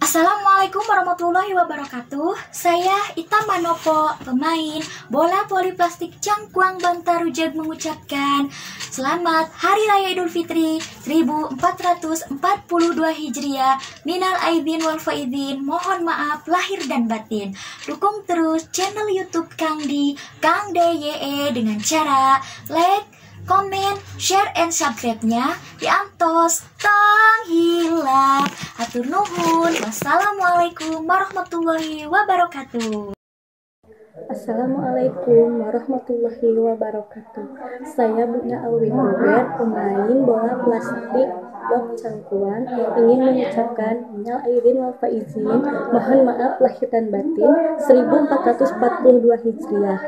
Assalamualaikum warahmatullahi wabarakatuh. Saya Ita Manopo, pemain bola voli plastik Cangkuang Bantarujeg mengucapkan selamat Hari Raya Idul Fitri 1442 Hijriah. Minal aidin wal faizin, mohon maaf lahir dan batin. Dukung terus channel YouTube Kang Di, Kang DYE dengan cara like, komen, share, and subscribe-nya diantos tong hilap. Hatur nuhun. Wassalamualaikum warahmatullahi wabarakatuh. Assalamualaikum warahmatullahi wabarakatuh. Saya Bunga Alwi Kuber, pemain bola plastik Blok Cangkuang, ingin mengucapkan minal aidin wal faizin, mohon maaf lahir dan batin 1442 Hijriah.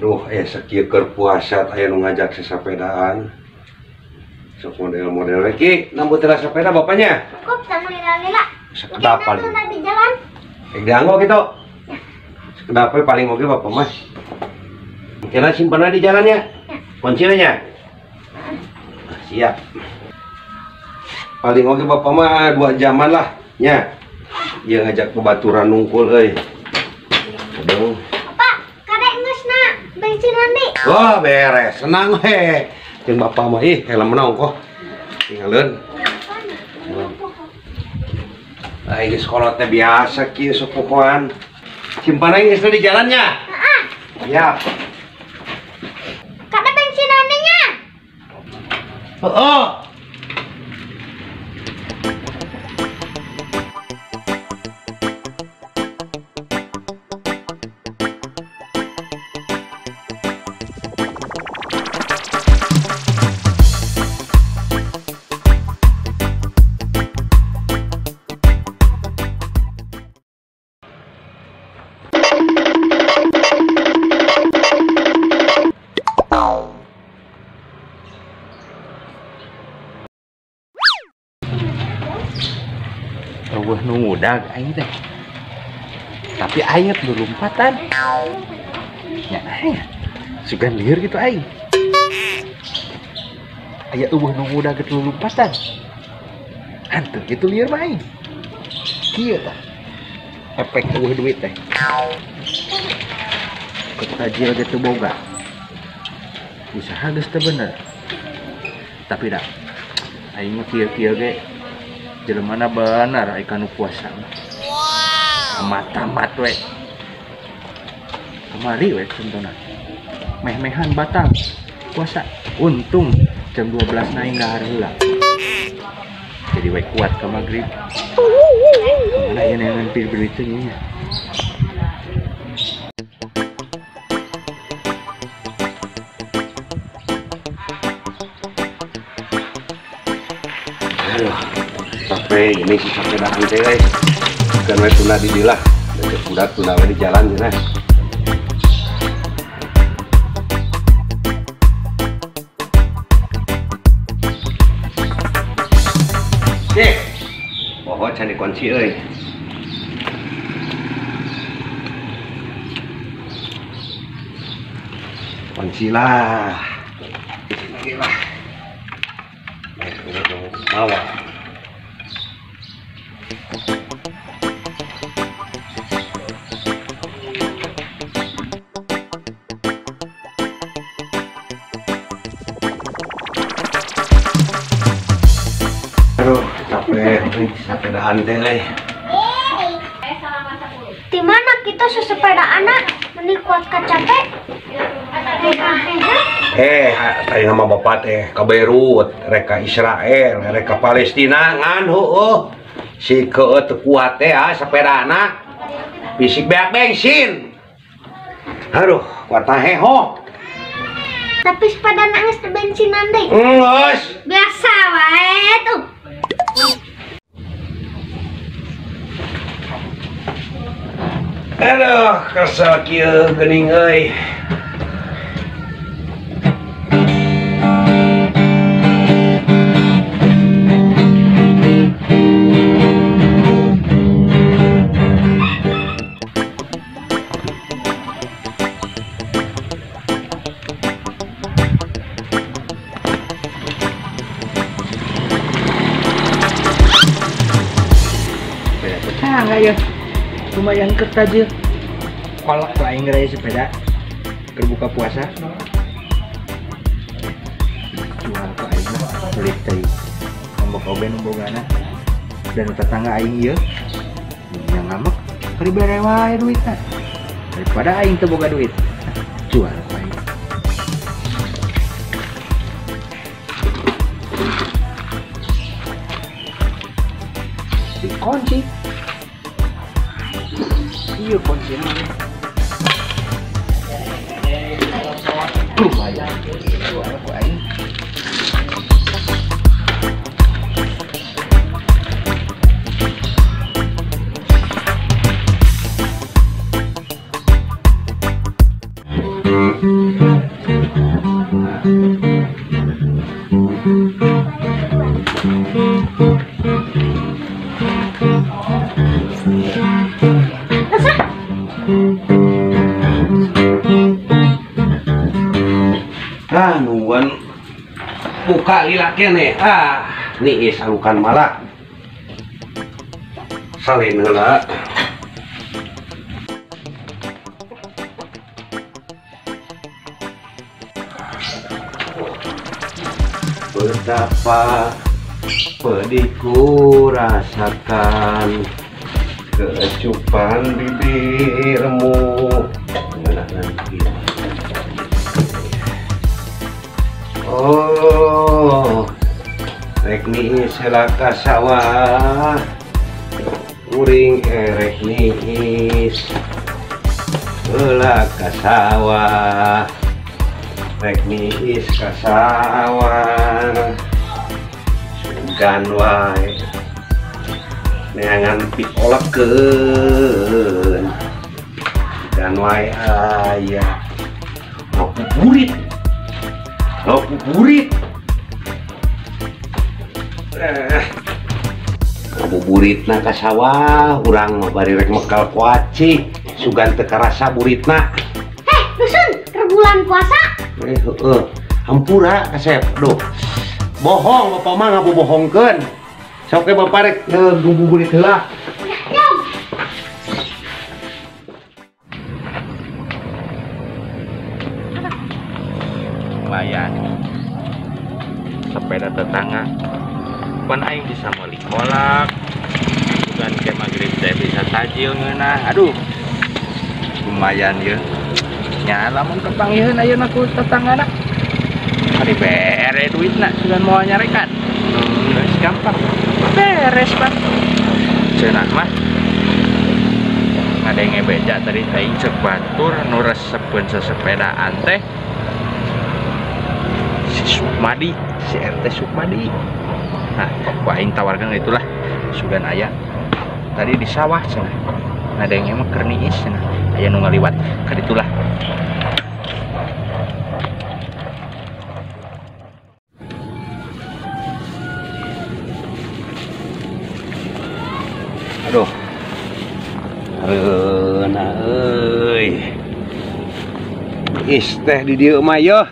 Aduh, sakieu keur puasa aya nu ngajak sesapedaan. Sok model-model we ki, nambut teh sepeda bapaknya. Cukup sama lila-lila. Sekedap paling. Di jalan. Rek dianggo kitu. Sekedap we paling oge bapak mah. Kena simpan di jalannya. Kuncina nya. Siap. Paling oge bapak mah 2 jaman lah nya. Ieu ngajak bebaturan nungkul euy. Aduh. Wah, beres, senang he. Jeung bapak mah ih helmna ongkoh. Tinggalin. Ah, ini sekolah teh biasa kieu sok pokoan. Simpan aja geus di jalannya. Heeh. Siap. Kada bensinannya nya. Heeh. Eueuh nu ngudag aing teh. Tapi aing teu lompatan. Nya aing. Sugan lieur kitu aing. Aya eueuh nu ngudag teu lompatan. Hanteu kitu lieur mah aing. Kieu tah. Efek eueuh duit teh. Ketajil ge teu boga. Usaha geus teu bener. Tapi dah aing mah kieu-kieu ge jelemana benar ai kanu puasa. Wow. Tamat we. Kamari we contohna. Meh-mehan batal puasa. Untung jam 12 na aing dahar heula. Jadi we kuat ka magrib. Mana ieu neangan pir itu nya. Aduh. Capek ini si sepedaan teh guys. Bukan we tuna di dilah. Udah tuna we di jalan cenah. Cek. Poho can dikunci euy. Kunci lah. Lagi lah. Mawa. Aduh, capek, sepedaan teh euy. Di mana kita sesepedaan meni kuat ka capek? Tadi nama bapak teh ka Beirut, rek ka Israel, rek ka Palestina ngan heueuh. Si keut teu kuat teh ah sepedana. Fisik beak bensin. Aduh, kuat heho. Tapi sepeda nangis teu bensinan deui. Geus. Biasa wae tuh. Aduh, kesel kieu geuning euy. Tetangga ya. Lumayan kertajil. Kolak ku aing geura sepeda. Keur buka puasa. Jual ku aing mah pelit teuing. Nombok oge nu bogana. Dan tetangga aing ieu yang ngamek keur dibere wae duitna. Daripada aing teu boga duit. Jual ku aing. Dikunci. Iya kuncinya. Lumayan. Jual ku aing. Ah, nungguan buka lila kene. Ah, niis alukan malah. Salin heula. Betapa pedihku rasakan kecupan bibirmu. Oh, rek niis heula ka sawah, uring erek niis heula ka sawah, rek niis ka sawah, sugan wae neangan pikolekeun, sugan wae aya ngabuburit. Ngabuburit. Ngabuburitna ka sawah, urang mah bari rek mekal kuaci, sugan teu karasa buritna. Heh, dusun, keur bulan puasa. Heeh. Hampura kasep, duh. Bohong bapak mah ngabobohongkeun. Sok ke bapak rek ngabuburit heula. Lumayan sepeda tetangga pan aing bisa meuli kolak bukan ke maghrib teh bisa tajil ngeunah. Aduh lumayan ye nya lamun kepanggiheun ayeuna ku tetanggana hari bere duitna sugan moal nyarekan geus gampang beres pan cenah mah ngadenge beja tadi aing ceuk batur nu resepeun sesepedaan teh si Sukmadi, si RT Sukmadi. Nah, ku aing tawarkan itulah sugan aya tadi di sawah cenah. Ngadenge mah keur niis cenah. Aya nu ngaliwat ka ditulah. Aduh. Areuna euy. Is teh di dieu mah yeuh.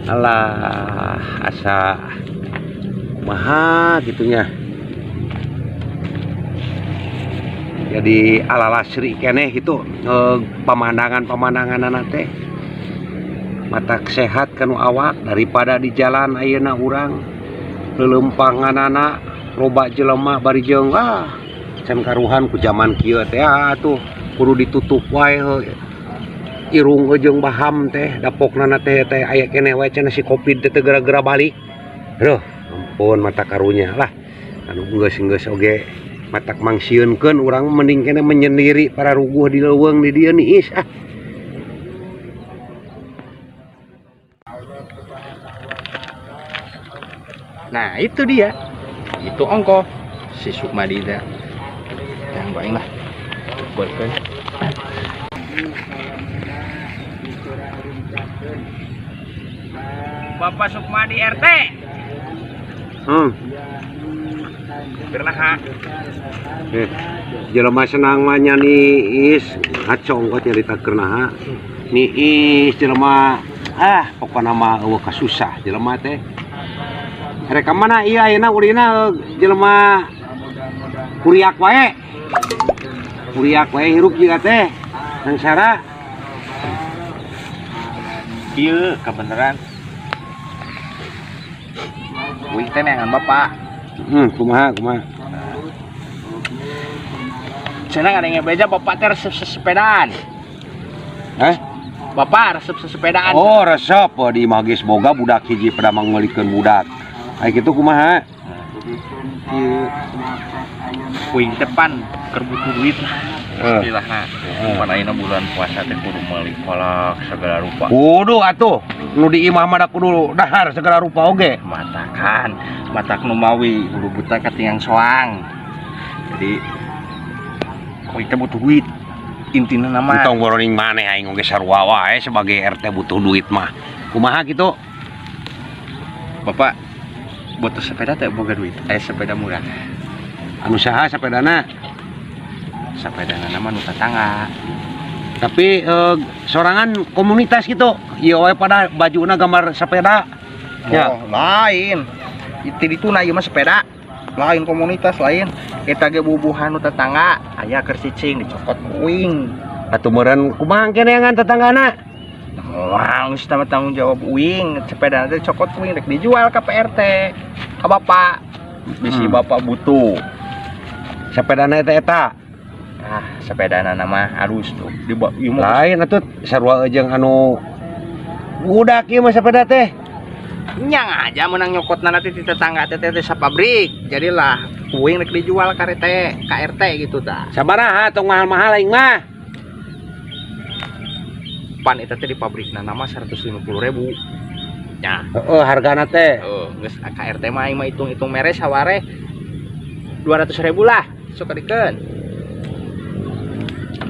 Alah, asa kumaha gitunya. Jadi ala lasri keneh gitu pemandangan-pemandangan teh. Mata sehat kanu awak daripada di jalan ayeuna urang lelempanganana loba jelema bari jeung ah can karuhan ku jaman kieu teh atuh kudu ditutup wae irung jeung baham teh dapokna teh teh aya keneh wae cenah si Covid teh geura-geura balik. Aduh, ampun mata karunya lah. Anu geus-geus oge matak mangsiunkeun urang mending keneh menyendiri para ruguh di leuweung di dieu niis ah. Nah, itu dia. Itu ongkoh si Sukmadi teh. Yang bae lah. Buatkeun. Bapak Sukmadi RT. Bernaha. Jelema senang mah nya niis, ngaco ongkoh nyarita keur naha. Niis jelema ah pokona mah eueuh kasusah jelema teh. Rek ka mana ieu ayeuna ulina jelema kuriak wae. Kuriak we hirup jiga teh. Sangsara. Kieu kebeneran. Uing teh neangan bapak. Kumaha kumaha. Cenah ada yang beja bapak teh resep sesepedaan. Hah? Bapak resep sesepedaan. Oh, resep di imah geus boga budak hiji pada mangmeulikeun budak. Ai kitu kumaha? Kieu. Uing teh pan keur butuh duit lah. Istilahna. Pan ayeuna bulan puasa teh kudu meuli kolak segala rupa. Kudu atuh. Nu di imah mah da kudu dahar segala rupa oge. Matakan, matak nu mawi hulu buta katingang soang. Jadi uing teh butuh duit. Intina nama entong boroning maneh aing oge sarua wae sebagai RT butuh duit mah. Kumaha kitu? Bapak butuh sepeda teh boga duit. Aya sepeda murah. Anu saha sepedana? Sepedana nama nu tetangga. Tapi sorangan komunitas gitu. Ieu wae pada bajuna gambar sepeda. Ya, oh, lain. Itu dituna ieu mah sepeda. Lain komunitas lain. Eta ge bubuhan nu tetangga aya keur cicing dicokot uing. Atuh meureun kumaha engke neangan tetanggana? Moal geus tanggung jawab uing, sepeda teh dicokot uing rek dijual ka PRT, ka bapak. Bisi bapak butuh. Sepedana eta eta. Ah, sepedana mah halus tuh. Di lain atuh sarua jeung anu budak ieu mah sepeda teh. Nyang aja menang nyokotna nanti di tetangga teh teh sapabrik. Jadilah uing rek dijual ka RT, ka RT gitu tah. Sabaraha tong mahal-mahal aing mah. Pan eta teh di pabrikna nama 150.000. Nya. Heeh, hargana teh. Heeh, geus ka RT mah aing mah hitung-hitung mere saware 200.000 lah, sok dikeun.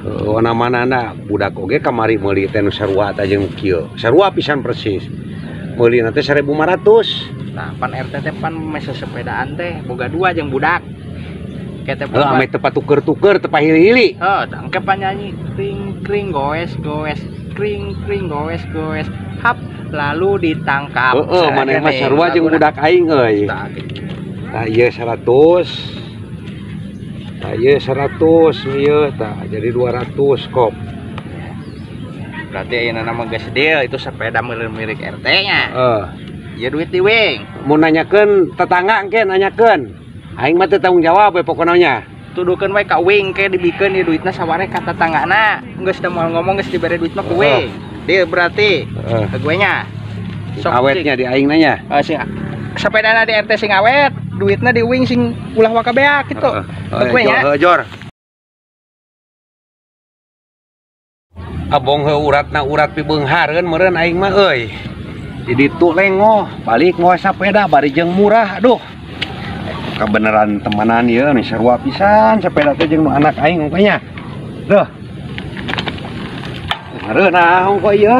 Heeh, mana-mana budak oge kamari meuli teh nu sarua teh jeung kieu. Sarua pisan persis. Meuli teh 1.500. Nah, pan RT teh pan mesa sepedaan teh boga dua jeung budak. Kete heuh ame teu patuker-tuker teu pahili-hili. Heuh, tangke panyanyi kring kring goes goes kring kring goes goes hap lalu ditangkap. Heeh, maneh mah sarua jeung budak aing euy. Tah ieu 100. Tah ieu 100 ieu tah jadi 200 kop. Berarti ayeuna mah geus deal itu sepeda milik RT nya. Heeh. Ya duit di wing. Mun nanyakeun tetangga engke nanyakeun. Aing mah teu tanggung jawab we pokona nya. Tuduhkeun we ka wing ke dibikeun ieu duitna saware ka tetanggana. Geus da moal ngomong geus dibere duit mah ku wing. Deal berarti. Heeh. Ke gue nya. Sok awetnya di aing nanya. Heeh, sing sepedana di RT sing awet, duitna di wing sing ulah waka beak kitu. Ke gue nya. Heeh, jor. Abong heuh uratna urat pibeunghareun meureun aing mah euy. Jadi tuh lengoh, balik ngoe sepeda bari jeung murah, aduh. Kebenaran temenan ieu nih sarua pisan sepeda teh jeung nu anak aing ongkoh nya. Duh. Ngareunah ongkoh ieu.